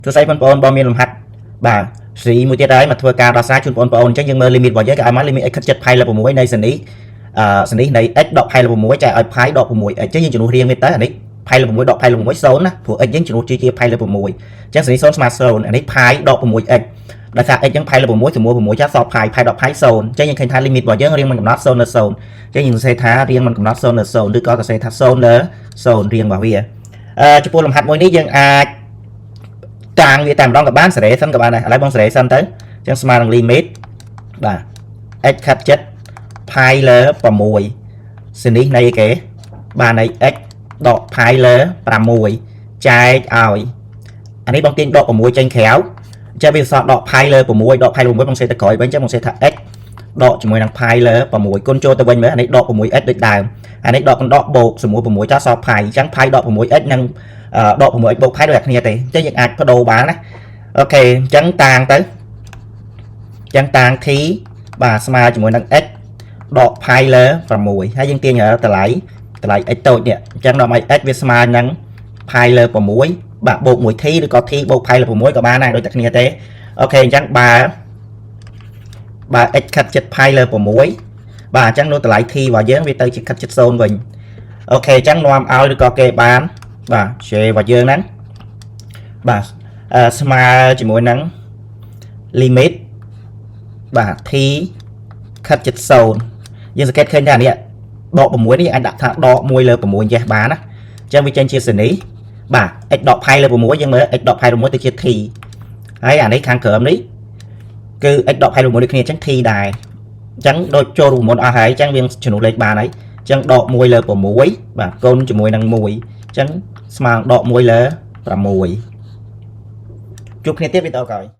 សួស្តីបងប្អូនបងមានលំហាត់បាទស៊េរីមួយទៀតហើយមកធ្វើការដោះស្រាយជូនបងប្អូនអញ្ចឹងយើងមើល limit របស់យើងគេឲ្យមក limit x ខិតជិតផៃលើ6នៃសនីអឺសនីនៃ x ដកផៃលើ6ចែកឲ្យផៃដក 6x អញ្ចឹងយើងជំនួសរៀងវាទៅអានេះផៃលើ6ដកផៃលើ6 0ណាព្រោះ x យើងជំនួសជាផៃលើ6អញ្ចឹងសនី0ស្មើ0អានេះផៃដក 6x ដោយសារ x អញ្ចឹងផៃលើ6ជាមួយ6ចាសល់ផៃផៃដកផៃ0អញ្ចឹងយើងឃើញថា limit របស់យើងរៀងមិនកំណត់0លើ0អញ្ចឹងយើងសរសេរថារៀងមិនកំណត់0លើ0ឬក៏សរសេរថា0លើ0រៀងរបស់វាអឺចំពោះលំហាត់មួយនេះយើងអាច តាងវាតែម្ដងក៏បានសេរីសិនក៏បានដែរឥឡូវបងសេរីសិនទៅអញ្ចឹងស្មើនឹង limit បាទ x ខិតជិតផាយលើ6សនេះនៃគេបាទនៃ x ដកផាយលើ6ចែកឲ្យអានេះបងទាញដក6ចេញក្រៅអញ្ចឹងវាសល់ដកផាយលើ6ដកផាយលើ6បងសេទៅក្រោយវិញអញ្ចឹងបងសេថា x ដកជាមួយនឹងផាយលើ6គុណចូលទៅវិញមើលអានេះដក 6x ដូចដើមអានេះដកកណ្ដកបូកជាមួយ6ចោលសល់ផាយអញ្ចឹងផាយដក 6x និង ដក 6x បូកផាយដូចតែគ្នាទេអញ្ចឹងយើងអាចបដូរបានណាOK អញ្ចឹងតាងទៅអញ្ចឹងតាង t បាទស្មើជាមួយនឹង x ដកផាយលើ6ហើយយើងទាញតម្លៃតម្លៃ x តូចនេះអញ្ចឹងដល់ឲ្យ x វាស្មើនឹងផាយលើ6បាទបូក 1t ឬក៏ t បូកផាយលើ6ក៏បានដែរដូចតែគ្នាទេOK អញ្ចឹងបើបើ x ខិតជិតផាយលើ6បាទអញ្ចឹងនោះតម្លៃ t របស់យើងវាទៅជាខិតជិត0វិញ OK អញ្ចឹងនាំឲ្យឬក៏គេបានបាទ J របស់យើងហ្នឹងបាទអឺស្មើជាមួយនឹង limit បាទ t ខិតជិត0យើងសង្កេតឃើញថានេះដក6នេះអាចដាក់ថាដក1លើ6ចេះបានណាអញ្ចឹងវាចេញជាសនីបាទ x ដកផៃលើ6យើងមើល x ដកផៃលើ6ទៅជា t ហើយអានេះខាងក្រោមនេះគឺ x ដកផៃលើ6ដូចគ្នាអញ្ចឹង t ដែរអញ្ចឹងដូចចូលរូបមន្តអស់ហើយអញ្ចឹងវាជំនួសលេខបានហើយអញ្ចឹងដក1លើ6បាទគុណជាមួយនឹង1អញ្ចឹងស្មើនឹងដក1លើ6ជួបគ្នាទៀតវីដេអូក្រោយ។